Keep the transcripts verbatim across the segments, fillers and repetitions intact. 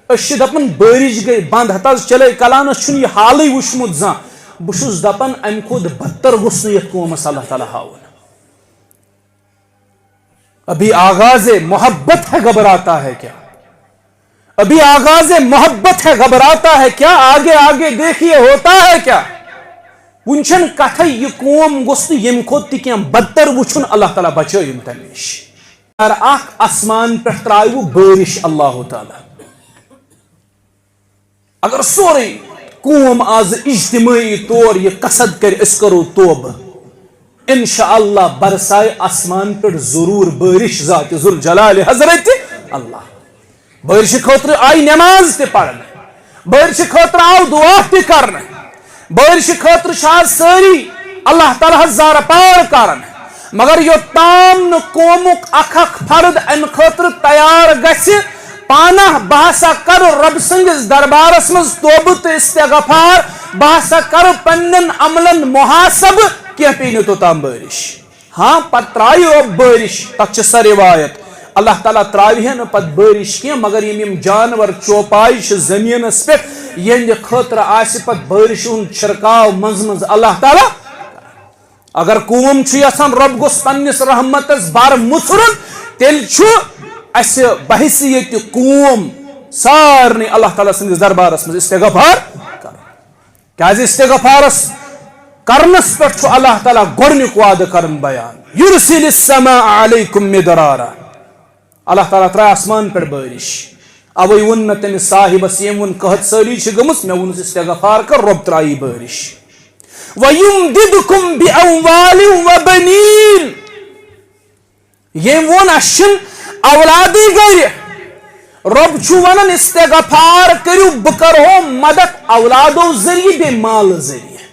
أسۍ چھِ دَپان بٲرِش گٔے بنٛد، ہتہٕ حظ چلے کلانس چھُنہٕ یہِ حالٕے وُچھمُت زانٛہہ۔ بہٕ چھُس دَپان اَمہِ کھۄتہٕ بدتر گوٚژھ نہٕ یَتھ قومس اللہ تعالیٰ ہاوُن۔ ابھی آغاز محبت ہے، گھبراتا ہے کیا؟ ابھی آغاز محبت ہے، گھبراتا ہے کیا؟ آگے آگے دیکھیے ہوتا ہے کیا؟ وُنہِ چھَنہٕ کتھے، یہِ قوم گوٚژھ نہٕ ییٚمہِ کھۄتہٕ تہِ کینٛہہ بدتر وُچھُن، اللہ تعالیٰ بچٲیِن تَمہِ نِش۔ اگر اکھ آسمان پٮ۪ٹھ ترٛاوِ بٲرِش اللہ تعالیٰ، اگر سورُے قوم آز اجتماعی طور یہِ قصد کرِ، أسۍ کرو توبہٕ، انشاءاللہ برسایہِ آسمان پٮ۪ٹھ ضروٗر بٲرِش ذات ذوالجلال حضرت اللہ۔ بٲرِشہِ خٲطرٕ آیہِ نماز تہِ پرنہٕ، بٲرِشہِ خٲطرٕ آو دعا تہِ کرنہٕ، بٲرِشہِ خٲطرٕ چھِ آز سٲری اللہ تعالیٰ ہس زارٕ پار کران۔ مگر یوٚتام نہٕ قومُک اکھ اکھ فرد امہِ خٲطرٕ تیار گژھِ، پانہ بہٕ ہسا کرٕ رۄب سٕنٛدِس دربارس منٛز توبہٕ تہٕ استغفار، بہٕ ہسا کرٕ پننٮ۪ن عملن محاسبہٕ، کینٛہہ پیٚیہِ نہٕ توٚتام بٲرِش۔ ہاں، پتہٕ ترٛایہِ رۄب بٲرِش، تتھ چھِ سۄ روایت، اللہ تعالیٰ ترٛاوِ ہے نہٕ پتہٕ بٲرِش کینٛہہ، مگر یِم یِم جانور چوپایہِ چھِ زٔمیٖنس پٮ۪ٹھ، یِہنٛدِ خٲطرٕ آسہِ پتہٕ بٲرِشہِ ہُنٛد چھِرکاو منٛزٕ منٛزٕ اللہ تعالیٰ۔ اگر قوم چھُ یژھان رۄب گوٚژھ پننِس رحمتس بر مُژرُن، تیٚلہِ چھُ اسہِ بحیثیت قوم سارنٕے اللہ تعالیٰ سٕنٛدِس دربارس منٛز استغفار کرُن۔ کیازِ استغفارس کرنس پٮ۪ٹھ چھُ اللہ تعالیٰ گۄڈنیُک وعدٕ کران بیان، یرسل السماء علیکم مدرارا۔ اللہ تعالیٰ ترٛایہِ آسمان پٮ۪ٹھ بٲرِش۔ اوے ووٚن مےٚ تٔمِس صاحبس، ییٚمۍ ووٚن قحط سٲلی چھِ گٔمٕژ، مےٚ ووٚنُس استغفار کر، رۄب ترٛایی بٲرِش۔ وَيُمْدِدْكُمْ بِأَمْوَالٍ وَبَنِينَ۔ ییٚمۍ ووٚن اَسہِ چھِنہٕ اولادٕے گرِ، رۄب چھُ وَنان استغفار کٔرِو، بہٕ کرہو مدد اولادو ذٔریعہٕ بیٚیہِ مالہٕ ذٔریعہٕ۔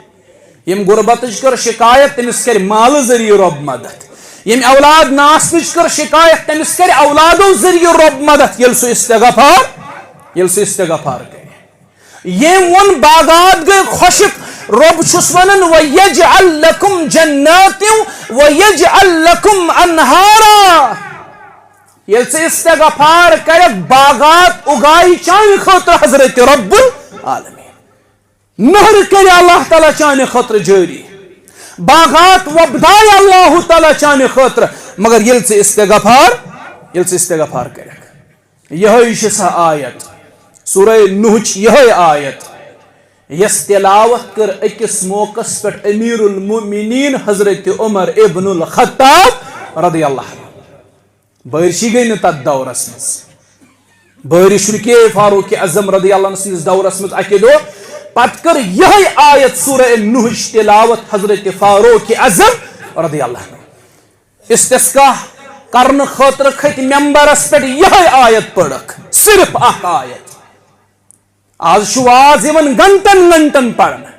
ییٚمۍ غربتٕچ کٔر شکایت، تٔمِس کرِ مالہٕ ذٔریعہٕ رۄب مدد۔ ییٚمۍ اولاد نہٕ آسنٕچ کٔر شکایت، تٔمِس کرِ اولادو ذٔریعہٕ رۄب مدد، ییٚلہِ سُہ استغفار، ییٚلہِ سُہ استغفار کرِ۔ ییٚمۍ ووٚن باغات گٔے خۄشک، رۄب چھُس وَنان، وَيَجْعَل لَكُمْ جَنَّاتٍ وَيَجْعَل لَكُمْ أَنْهَارًا۔ ییٚلہِ ژٕ استغفار کرکھ، باغات اُگایہِ چانہِ خٲطرٕ حضرت رب العالمین۔ نہر کرِ اللہ تعالیٰ چانہِ خٲطرٕ جٲری، باغات وۄپدایہِ اللہ تعالیٰ چانہِ خٲطرٕ، مگر ییٚلہِ ژٕ استغفار، ییٚلہِ ژٕ استغفار کرکھ۔ یہے چھِ سۄ آیت، سورہ نوحٕچ یہے آیت، یس تلاوت کٔر أکِس موقعس پٮ۪ٹھ امیر المؤمنین حضرت عمر ابن الخطاب رضی اللہ عنہ۔ بٲرشی گٔے نہٕ تتھ دورس منٛز۔ بٲرِش رُکے فاروق اعظم رضی اللہ عنہ سٕنٛدِس دورس منٛز اکہِ دۄہ۔ پتہٕ کٔر یہے آیت سورہ نوحٕچ تلاوت حضرت فاروق اعظم رضی اللہ عنہ۔ استسقا کرنہٕ خٲطرٕ کھٔتۍ ممبرس پٮ۪ٹھ، یہے آیت پٔرکھ، صرف اکھ آیت۔ آز چھُ واز یِوان گھنٹن گھنٹن پرنہٕ۔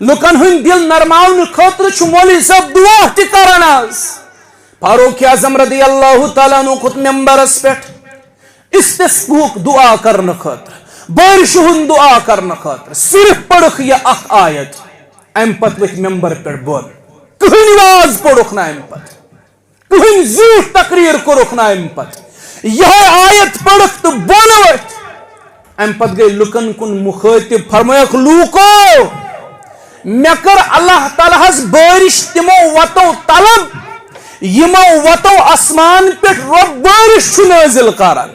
لُکن ہٕنٛدۍ دِل نرماونہٕ خٲطرٕ چھُ مولوی صٲب دعا تہِ کران آز۔ فاروق اعظم رضی اللہ تعالیٰ عنہ کھوٚت ممبرس پٮ۪ٹھ استسقاہُک دعا کرنہٕ خٲطرٕ، بٲرشہِ ہُنٛد دعا کرنہٕ خٲطرٕ۔ صرف پٔرکھ یہِ اکھ آیت، امہِ پتہٕ ؤتھۍ ممبر پٮ۪ٹھ بۄن۔ کٕہٕنۍ واز پوٚرُکھ نہٕ امہِ پتہٕ، کٕہٕنۍ زیوٗٹھ تقریر کوٚرُکھ نہٕ امہِ پتہٕ۔ یہے آیت پٔرکھ تہٕ بۄن ؤتھۍ۔ امہِ پتہٕ گٔے لُکن کُن مُخٲطب، فرمٲیکھ، لوٗکو، مےٚ کٔر اللہ تعالیٰ ہس بٲرِش تِمو وتو طلب، یِمو وتو آسمان پٮ۪ٹھ رۄب بٲرِش چھُ نٲزِل کران۔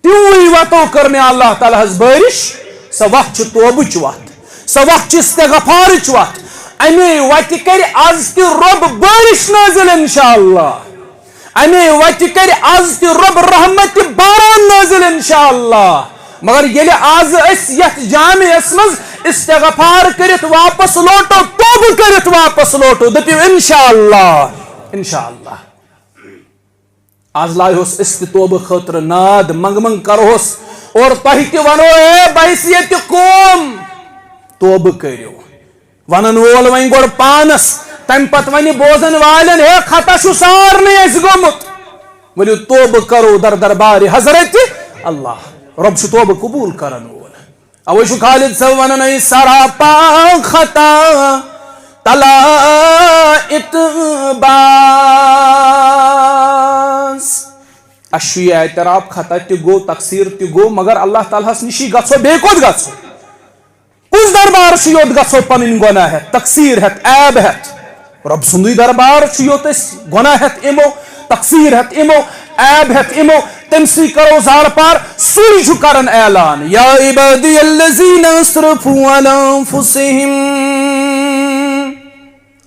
تِموٕے وتو کٔر مےٚ اللہ تعالیٰ ہس بٲرِش۔ سۄ وتھ چھِ توبٕچ وتھ، سۄ وتھ چھِ استغفارٕچ وتھ۔ اَمے وتہِ کرِ از تہِ رۄب بٲرِش نٲزِل انشاءاللہ۔ اَمے وتہِ کرِ از تہِ رۄب رحمتِ باران نٲزِل انشاءاللہ۔ مگر ییٚلہِ از أسۍ یتھ جامعس منٛز استغفار کٔرِتھ واپس لوٹو، توبہٕ کٔرِتھ واپس لوٹو، دٔپِو انشاءاللہ، انشاءاللہ۔ از لایہوس أسۍ تہِ توبہٕ خٲطرٕ ناد، منٛگہٕ منٛگہٕ کرہوس اور تۄہہِ تہِ ونو، اے بحیثیت قوم، توبہٕ کٔرِو۔ ونن وول وۄنۍ گۄڈٕ پانس، تمہِ پتہٕ ونہِ بوزن والٮ۪ن، ہے خطا چھُ سارنٕے اَسہِ گوٚمُت۔ ؤلِو توبہٕ کرو در دربارِ حضرت اللہ، رۄب چھُ توبہٕ قبوٗل کرن وول۔ اوے چھُ خالد صٲب ونان، اے سراپا خطا تلا اتباس۔ اَسہِ چھُ یہِ اعتراف، خطا تہِ گوٚو، تقصیر تہِ گوٚو، مگر اللہ تعالیٰ ہَس نِشی گژھو، بیٚیہِ کوٚت گژھو؟ کُس دربار چھُ یوٚت گژھو پنٕنۍ گۄناہ ہٮ۪تھ، تقصیر ہٮ۪تھ، عیب ہٮ۪تھ؟ رۄب سُنٛدُے دربار چھُ یوٚت أسۍ گۄناہ ہٮ۪تھ یِمو، تقصیر ہٮ۪تھ یِمو، عیب ہٮ۪تھ یِمو، تٔمۍ سٕے کرو زارٕ پار، سُے چھُ کران اعلان، یا عبادی الذین اسرفوا علی انفسہم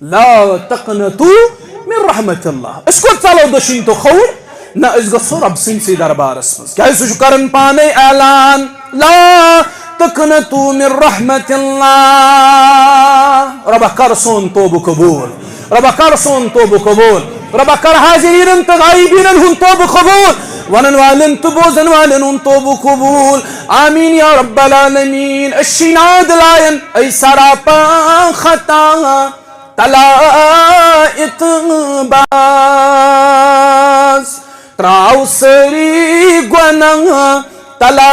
لا تقنطوا من رحمت اللہ۔ أسۍ کوٚت ژَلو دٔچھِنۍ تہٕ کھووُر؟ نہ، أسۍ گژھو رۄب سٕنٛدسٕے دربارس منٛز۔ کیٛازِ؟ سُہ چھُ کران پانے اعلان، لا تقنطوا من رحمت اللہ۔ رۄبہ، کر سون توبہٕ قبول۔ رۄبہ، کر سون توبہٕ قبول۔ رۄبہ، کر حاضریٖنن تہٕ غایبیٖنن ہُنٛد توبہٕ قبول۔ ونن والٮ۪ن تہٕ بوزن والٮ۪ن ہُنٛد توبہٕ قبول۔ آمین یا رب العالمین۔ أسۍ چھِ ناد لایان، اے سراپا خطا تلا اتباز، تراو سٲری گۄناہ تلا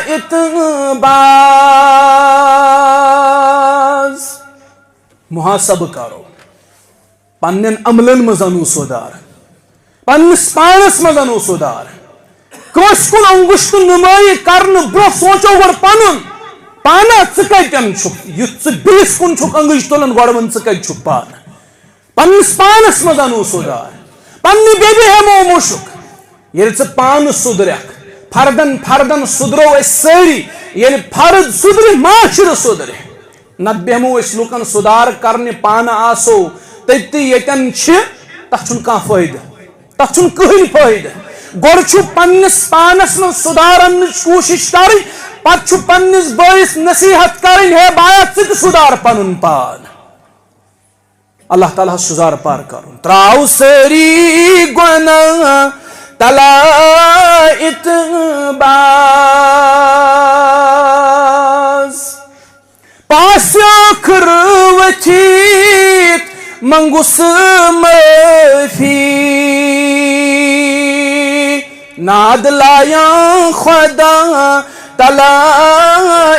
اتباز۔ محاسبہٕ کرو، پننٮ۪ن عملن منٛز انو سُدھار۔ پننِس پانس منٛز انو سُدھار۔ کٲنٛسہِ کُن انگشت نمٲیی کرنہٕ برٛونٛہہ سونٛچو گۄڈٕ پنُن پانا، ژٕ کتٮ۪ن چھُکھ؟ یُتھ ژٕ بیٚیِس کُن چھُکھ انگٕج تُلان، گۄڈٕ وَن، ژٕ کتہِ چھُکھ پانہٕ؟ پننِس پانس منٛز انو سُدھار۔ پننہِ بیبہِ ہٮ۪مو مُشُک۔ ییٚلہِ ژٕ پانہٕ سُدھرکھ، فردن فردن سُدھرو أسۍ سٲری۔ ییٚلہِ فرد سُدھرِ، معاشرٕ سُدھرِ۔ نتہٕ بیٚہمو أسۍ لُکن سُدھار کرنہِ، پانہٕ آسو تٔتھی ییٚتٮ۪ن چھِ، تتھ چھُنہٕ کانٛہہ فٲیدٕ، تتھ چھُنہٕ کٕہٕنۍ فٲیدٕ۔ گۄڈٕ چھُ پننِس پانس منٛز سُدھار اننٕچ کوٗشش کرٕنۍ، پتہٕ چھُ پننِس بٲیِس نصیحت کرٕنۍ، ہے بایا، ژٕ تہِ سُدھار پنُن پان۔ اللہ تعالیٰ ہس سُدھار پار کرُن۔ تراو سٲری گۄناہ تلا اتباز۔ پاس ٲخٕر ؤتھِتھ منٛگُس معٲفی۔ ناد لایاں خۄدا تلا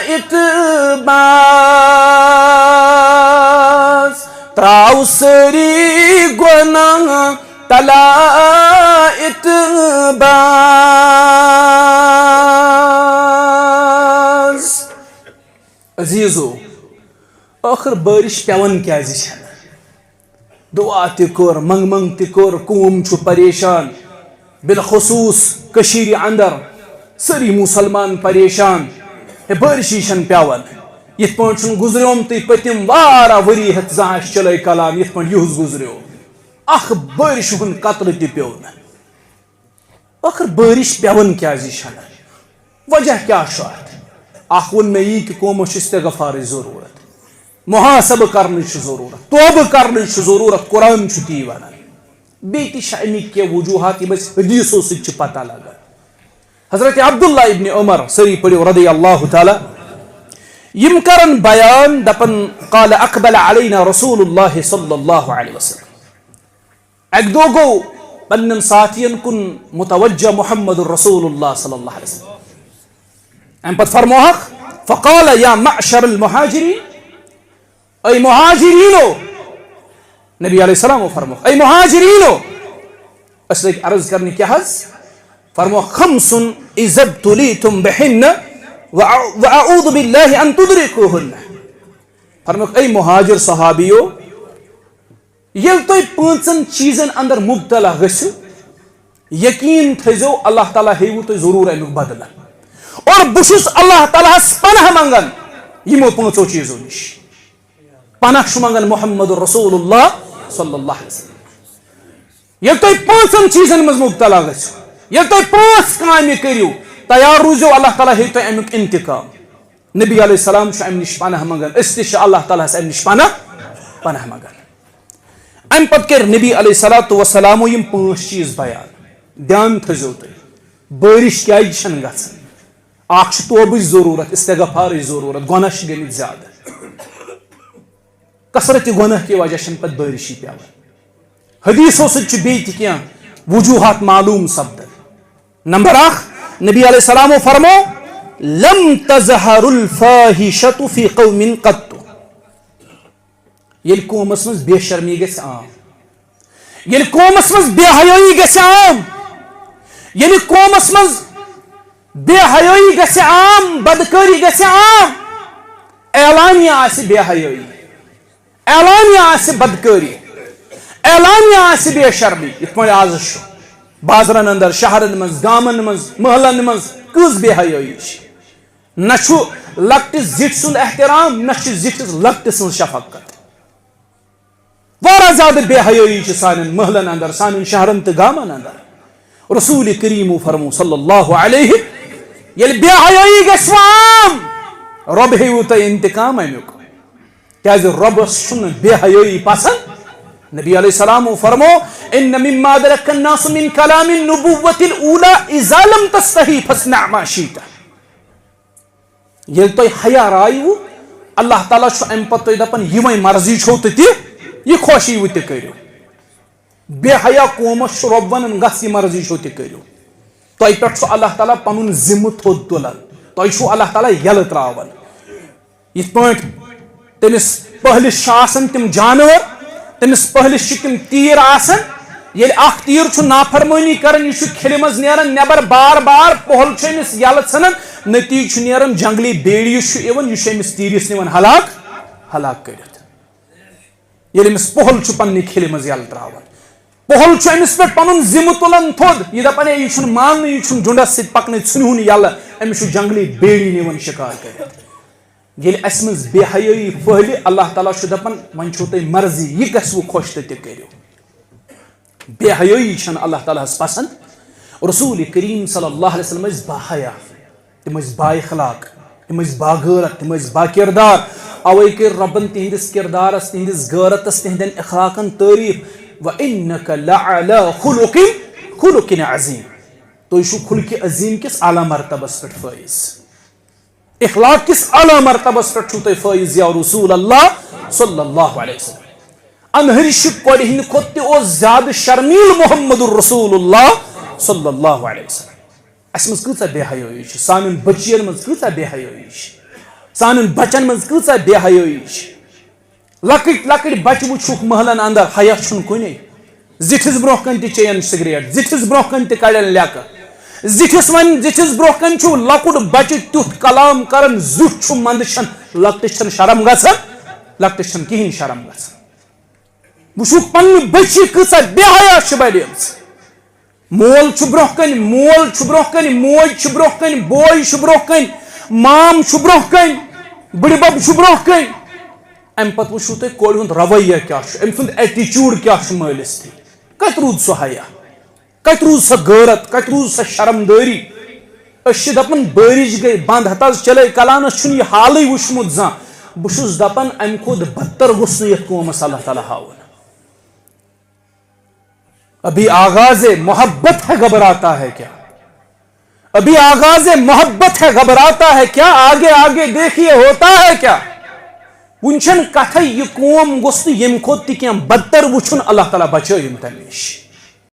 اتباز۔ تراو سٲری گۄناہ تلا اتباز۔ عزیزو، ٲخٕر بٲرِش پٮ۪وان کیٛازِ چھَنہٕ؟ دُعا تہِ کوٚر، منٛگ منٛگ تہِ کوٚر، قوم چھُ پریشان، بالخصوص کٔشیٖرِ اندر سٲری مُسلمان پریشان۔ ہے، بٲرِشی چھَنہٕ پٮ۪وان۔ یِتھ پٲٹھۍ چھُنہٕ گُزریومتُے پٔتِم واریاہ ؤری ہٮ۪تھ زانٛہہ اَسہِ چِلَے کلان، یِتھ پٲٹھۍ یِہُس گُزریو۔ اکھ بٲرِش ہُنٛد قطرٕ تہِ پیوٚو نہٕ۔ ٲخٕر بٲرِش پٮ۪وان کیٛازِ چھَنہٕ؟ وجہ کیٛاہ چھُ اَتھ؟ اَکھ ووٚن مےٚ یی کہِ قومَس چھُ استغفارٕچ ضروٗرت، محاسبہٕ کرنٕچ چھِ ضروٗرت، توبہٕ کرنٕچ چھِ ضروٗرت، قرآن چھُ تی وَنان۔ بیٚیہِ تہِ چھِ اَمِکۍ کینٛہہ وجوٗہات، یِم اَسہِ حدیثو سۭتۍ چھِ پتہ لگان۔ حضرت عبداللہ ابن عمر، سٲری پٔرِو رضی اللہ تعالیٰ، یِم کرن بیان، دپن، قال اقبل علینا رسول اللہ صلی اللہ علیہ وسلم۔ اکہِ دۄہ گوٚو پننٮ۪ن ساتھین کُن متوجہ محمد رسول اللہ صلی اللہ علیہ وسلم۔ امہِ پتہٕ فرموہکھ، فقال یا معشر المہاجرین، اے مہاجرینو، نبی علیہ السلام فرموکھ، اے مہاجرینو، أسۍ لٔگۍ عرض کرنہِ کیٛاہ حظ؟ فرموکھ، خمس اذا ابتلیتم بہن وأع-، واعوذ باللہ ان تدرکوہن۔ فرموکھ، اے مہاجر صحابیو، ییٚلہِ تُہۍ پانٛژن چیٖزن اندر مبتلا گٔژھِو، یقین تھٲیزیو، اللہ تعالیٰ ہیٚیِوٕ تۄہہِ ضروٗر امیُک بدلہٕ۔ اور بہٕ چھُس اللہ تعالیٰ ہس پناہ منگان یِمو پانٛژو چیٖزو نِش۔ پناہ چھُ منگان محمد رسول اللہ صلی اللہ علیہ وسلم۔ ییٚلہِ تُہۍ پانٛژن چیٖزن منٛز مبتلا گٔژھِو، ییٚلہِ تُہۍ پانٛژھ کامہِ کٔرِو، تیار روٗزِو، اللہ تعالیٰ ہیٚیہِ تۄہہِ امیُک انتقام۔ نبی علیہ السلام چھُ امہِ نِش پناہ منگان، أسۍ تہِ چھِ اللہ تعالیٰ ہس امہِ نِش پناہ، پناہ منگان۔ امہِ پتہٕ کٔرۍ نبی علیہ الصلوۃ والسلامو یِم پانٛژھ چیٖز بیان۔ دھیان تھٲیزیو تُہۍ، بٲرِش کیازِ چھنہٕ گژھان؟ اکھ چھُ توبٕچ ضروٗرت، استغفارٕچ ضروٗرت، گۄناہ چھِ گٔمٕتۍ زیادٕ۔ کثرت گۄناہ کہِ وجہ چھنہٕ پتہٕ بٲرِشی پٮ۪وان۔ حدیثو سۭتۍ چھِ بیٚیہِ تہِ کینٛہہ وجوٗہات معلوٗم سپدان۔ نمبر اکھ، نبی علیہ السلامو فرمو، لم تظہر الفاحشۃ فی قوم قط۔ ییٚلہِ قومس منٛز بے شرمی گژھِ عام، ییٚلہِ قومس منٛز بے حیٲیی گژھِ عام، ییٚلہِ قومس منٛز بے حیٲیی گژھِ عام، بدکٲری گژھِ عام، اعلانیہ آسہِ بے حیٲیی، اعلانیہ آسہِ بدکٲری، اعلانیہ آسہِ بے شرمی۔ یِتھ پٲٹھۍ آز چھُ بازرن اندر، شہرن منٛز، گامن منٛز، محلن منٛز کۭژ بے حیٲیی چھِ۔ نہ چھُ لۄکٹِس زِٹھۍ سُنٛد احترام، نہ چھُ زِٹھِس لۄکٹِس سٕنٛز شفقت۔ واریاہ زیادٕ بے حیٲیی چھِ سانٮ۪ن محلن اندر، سانٮ۪ن شہرن تہٕ گامن اندر۔ رسول کریمو فرمو صلی اللہ علیہ، ییٚلہِ بے حیٲیی گژھِ عام، رۄب ہیٚیِو تۄہہِ انتقام امیُک۔ کیازِ رۄبس چھُنہٕ بے حیٲیی پسند۔ نبی علیہ السلام فرمو، ان مما ادرک الناس من کلام النبوۃ الاولی اذا لم تستحی فاصنع ما شئت۔ ییٚلہِ تۄہہِ حیا رایوٕ، اللہ تعالیٰ چھُ امہِ پتہٕ تۄہہِ دپان، یہِ وۄنۍ مرضی چھو تہٕ تہِ، یہِ خۄش ییٖوٕ تہِ کٔرِو۔ بے حیا قومس چھُ رۄب ونان، گژھ، یہِ مرضی چھو تہِ کٔرِو۔ تۄہہِ پٮ۪ٹھ چھُ اللہ تعالیٰ پنُن ذمہٕ تھوٚد تُلان، تۄہہِ چھُو اللہ تعالیٰ یلہٕ تراوان۔ یِتھ پٲٹھۍ تٔمِس پہلِس چھِ آسان تِم جانور، تٔمِس پہلِس چھِ تِم تیٖر آسان۔ ییٚلہِ اکھ تیٖر چھُ نافرمٲنی کران، یہِ چھُ کھِلہِ منٛز نیران نٮ۪بر بار بار، پۄہل چھُ أمِس یلہٕ ژھٕنان، نتیٖجہٕ چھُ نیران جنگلی بیڑِ یُس چھُ یِوان، یہِ چھُ أمِس تیٖرِس نِوان ہلاک، ہلاک کٔرِتھ۔ ییٚلہِ أمِس پۄہل چھُ پننہِ کھِلہِ منٛز یلہٕ تراوان، پۄہل چھُ أمِس پٮ۪ٹھ پنُن ذمہٕ تُلان تھوٚد، یہِ دپان، ہے، یہِ چھُنہٕ ماننہٕ، یہِ چھُنہٕ ڈُنڈس سۭتۍ پکنٕے، ژھٕنہِ ہُن یلہٕ، أمِس چھُ جنگلی بیڑی نِوان شکار کٔرِتھ۔ ییٚلہِ اسہِ منٛز بے حیٲیی پھٔہلہِ، اللہ تعالیٰ چھُ دپان، وۄنۍ چھو تۄہہِ مرضی، یہِ گژھِوٕ خۄش تہٕ تہِ کٔرِو۔ بے حیٲیی چھنہٕ اللہ تعالیٰ ہس پسند۔ رسول کریم صلی اللہ علیہ وسلم ٲسۍ با حیا، تِم ٲسۍ با اخلاق، تِم ٲسۍ با غیرت، تِم ٲسۍ با کردار۔ اوے کٔر رۄبن تِہنٛدِس کردارس، تِہنٛدِس غیرتس، تِہنٛدٮ۪ن اخلاقن تعریف، وَإِنَّكَ لَعَلَىٰ خُلُقٍ، خُلُقٍ عظیم۔ تُہۍ چھِو خلقِ عظیم کِس اعلیٰ مرتبس پٮ۪ٹھ فٲیز۔ اخلاق کِس اعلیٰ مرتبس پٮ۪ٹھ چھِو تُہۍ فٲیز یا رسول اللہ صلی اللہ علیہ وسلم۔ انہرِ چھِ کۄڑِ ہٕنٛدِ کھۄتہٕ تہِ اوس زیادٕ شرمیل محمد رسول اللہ صلی اللہ علیہ وسلم۔ اسہِ منٛز کۭژاہ بے حیٲیی چھِ، سانٮ۪ن بچین منٛز کۭژاہ بے حیٲیی چھِ، سانٮ۪ن بچن منٛز کۭژاہ بے حیٲیی چھِ۔ لۄکٕٹۍ لۄکٕٹۍ بچہٕ وٕچھُکھ محلن اندر، حیا چھُنہٕ کُنے۔ زِٹھِس برونٛہہ کنہِ تہِ چیٚین سگریٹ، زِٹھِس برونٛہہ کنہِ تہِ کڑن لیٚکہٕ۔ زِٹھِس ونہِ، زِٹھِس برونٛہہ کنہِ چھُ لۄکُٹ بچہٕ تیُتھ کلام کران، زیُٹھ چھُ، منٛدٕ چھَن، لۄکٹِس چھَنہٕ شرم گژھان، لۄکٹِس چھَنہٕ کِہیٖنۍ شرم گژھان۔ وٕچھُکھ پننہِ بچی کۭژاہ بے حیا چھِ بنیمٕژ۔ مول چھُ برونٛہہ کنہِ، مول چھُ برونٛہہ کنہِ، موج چھِ برونٛہہ کنہِ، بوے چھُ برونٛہہ کنہِ، مام چھُ برونٛہہ کنہِ، بٕڈِ بب چھُ برونٛہہ کنہِ۔ امہِ پتہٕ وٕچھِو تُہۍ کورِ ہُنٛد رویہ کیٛاہ چھُ، أمۍ سُنٛد attitude کیٛاہ چھُ مٲلِس تھِ۔ کتہِ روٗد سُہ حیا؟ کتہِ روٗز سۄ غٲرت؟ کتہِ روٗز سۄ شرمدٲری؟ أسۍ چھِ دپان بٲرِش گٔے بنٛد، ہتہٕ حظ چلے کلانس چھُنہٕ یہِ حالٕے وٕچھمُت زانٛہہ۔ بہٕ چھُس دپان امہِ کھۄتہٕ بدتر گوٚژھ نہٕ یتھ قومس اللہ تعالیٰ ہاوُن۔ ابھی آغاز محبت ہے، گھبراتا ہے کیا؟ ابھی آغاز محبت ہے، گھبراتا ہے کیا؟ آگے آگے دیکھیے، ہوتا ہے کیا؟ وُنہِ چھَنہٕ کتھے، یہِ قوم گوٚژھ نہٕ ییٚمہِ کھۄتہٕ تہِ کینٛہہ بدتر وُچھُن۔ اللہ تعالیٰ بچٲیِن تَمہِ نِش۔